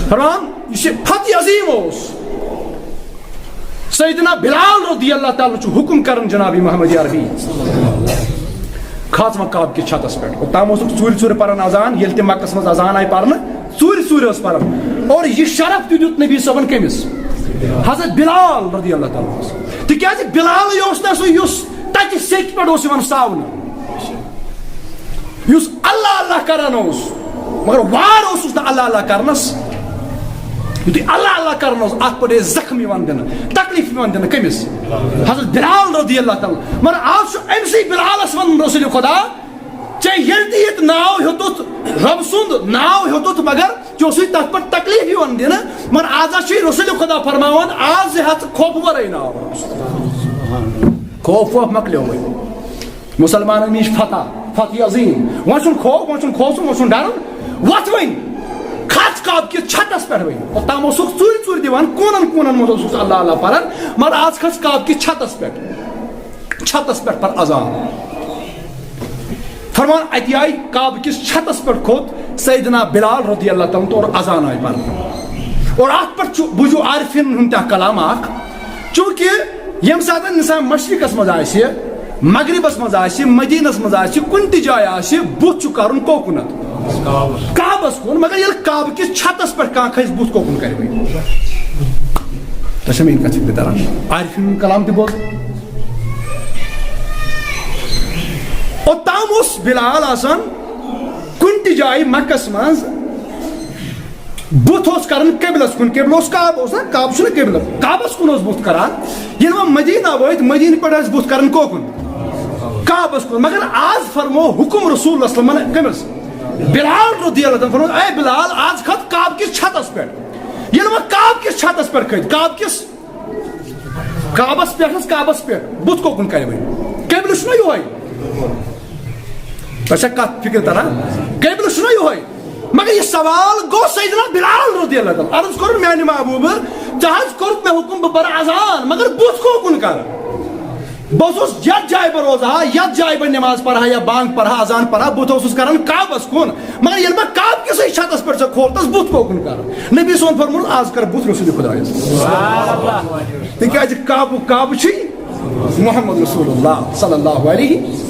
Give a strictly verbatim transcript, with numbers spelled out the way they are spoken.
فرمان، یہِ چھُ فتح عظیم اوس۔ سیدنا بلال رضی اللہ تعالیٰ چھُ حکم کران جناب محمد عربی، کھژ وۄنۍ کعبہٕ کِس چھتس پٮ۪ٹھ۔ اوٚتام اوسُکھ ژوٗرِ ژوٗرِ پران اذان، ییٚلہِ تہِ مکس منٛز اذان آیہِ پرنہٕ، ژوٗرِ ژوٗرِ اوس پران۔ اور یہِ شرف تہِ دیُت نبی صٲبن کٔمِس؟ حضرت بلال رضی اللہ تعالیٰ عنہس۔ تِکیازِ بلالٕے اوس نہ سُہ یُس تتہِ سیٚکہِ پٮ۪ٹھ اوس یِوان ساونہٕ، یُس اللہ اللہ کران اوس، مگر وار اوسُس نہٕ اللہ اللہ کرنس۔ یُتھُے اللہ اللہ کران اوس، اتھ پٮ۪ٹھ ٲسۍ زخم یِوان دِنہٕ، تکلیف یِوان دِنہٕ۔ کٔمِس؟ حضرت بلال رضی اللہ تعالیٰ۔ مگر آز چھُ أمسٕے بلالس ونان رسول خدا، ژےٚ ییٚلہِ تہِ ییٚتہِ ناو ہیوٚتُتھ، رۄب سُنٛد ناو ہیوٚتُتھ، مگر ژےٚ اوسُے تتھ پٮ۪ٹھ تکلیف یِوان دِنہٕ۔ مگر آز ہا چھُے رسول خدا فرماوان، آز ہیٚتھ خوفہٕ ورٲے ناو رۄبس۔ خوف ووف مۄکلیو وۄنۍ۔ مسلمانن نِش فتح، فتح عظیم۔ وۄنۍ چھُنہٕ خوف، وۄنۍ چھُنہٕ کھوژُن، وۄنۍ چھُنہٕ ڈرُن۔ وۄتھ وۄنۍ، کھژ کعبہٕ کِس چھتس پٮ۪ٹھ وۄنۍ۔ اوٚتام اوسُکھ ژوٗرِ ژوٗرِ دِوان، کوٗنن کوٗنن منٛز اوسُکھ اللہ اللہ پران، مگر آز کھژ کعبہٕ کِس چھتس پٮ۪ٹھ۔ چھتس پٮ۪ٹھ پر اذان۔ فرمان، اتی آیہِ کعبہٕ کِس چھتس پٮ۪ٹھ کھوٚت سیدنا بلال رضی اللہ تعالیٰ عنہ تہٕ اور اذان آیہِ پرنہٕ۔ اور اتھ پٮ۪ٹھ چھُ، بوٗزِو عارفین ہُنٛد تہِ اکھ کلام اکھ، چونکہ ییٚمہِ ساتہٕ انسان مشرقس منٛز آسہِ، مغربس منٛز آسہِ، مدینس منٛز آسہِ، کُنہِ تہِ جایہِ آسہِ، بُتھ چھُ کرُن کوکُنتھ؟ کعبس کُن۔ مگر ییٚلہِ کعبہٕ کِس چھتس پٮ۪ٹھ کانٛہہ کھسہِ، بُتھ کوکُن کرِ وۄنۍ؟ تۄہہِ چھا میٲنۍ کتھ فکرِ تران؟ عارفین ہُنٛد کلام تہِ بوز۔ اوٚتام اوس بلال آسان کُنہِ تہِ جایہِ مکس منٛز، بُتھ اوس کران قبلس کُن، قبلہٕ اوس کعبہٕ، اوس نا؟ کعبہٕ چھُنہٕ قبلہٕ، کعبس کُن اوس بُتھ کران۔ ییٚلہِ وۄنۍ مدینہ وٲتۍ، مدینہ پٮ۪ٹھ ٲسۍ بُتھ کران کوکُن؟ کعبس کُن۔ مگر آز فرمو حکم رسول اللہ صلی اللہ علیہ وسلمن کٔمِس؟ بلال رضی اللہ تعالیٰ عنہ فرمو، اے بلال، آز کھژ کعبہٕ کِس چھتس پٮ۪ٹھ۔ ییٚلہِ وۄنۍ کعبہٕ کِس چھتس پٮ۪ٹھ کھٔتۍ، کعبہٕ کِس کعبس پٮ۪ٹھ حظ، کعبس پٮ۪ٹھ بُتھ کوکُن کرِ وۄنۍ؟ قبلہٕ چھُنہ یِہوٚے؟ تۄہہِ چھا کتھ فکر تران؟ قبلہٕ چھُنہ یِہوٚے؟ مگر یہِ سوال گوٚو سیدنا بلال رضی اللہ تعالیٰ۔ عرض کوٚر، میانہِ محبوبہٕ، ژےٚ حظ کوٚرُتھ مےٚ حکم بہٕ پرٕ اذان، مگر بُتھ کوکُن کرٕ؟ بہٕ اوسُس یتھ جایہِ بہٕ روزٕ ہا، یتھ جایہِ بہٕ نماز پرٕ ہا یا بانگ پرٕ ہا، اذان پرٕ ہا، بُتھ اوسُس کران کعبس کُن۔ مگر ییٚلہِ مےٚ کعبہٕ کِسٕے چھتس پٮ۪ٹھ ژےٚ کھولتس، بُتھ کوکُن کرٕ؟ نبی صٲبن فرموو، از کر بُتھ رسول خدایس۔ تِکیازِ کعبہٕ، کعبہٕ چھُے محمد رسول اللہ صلی اللہ علیہ۔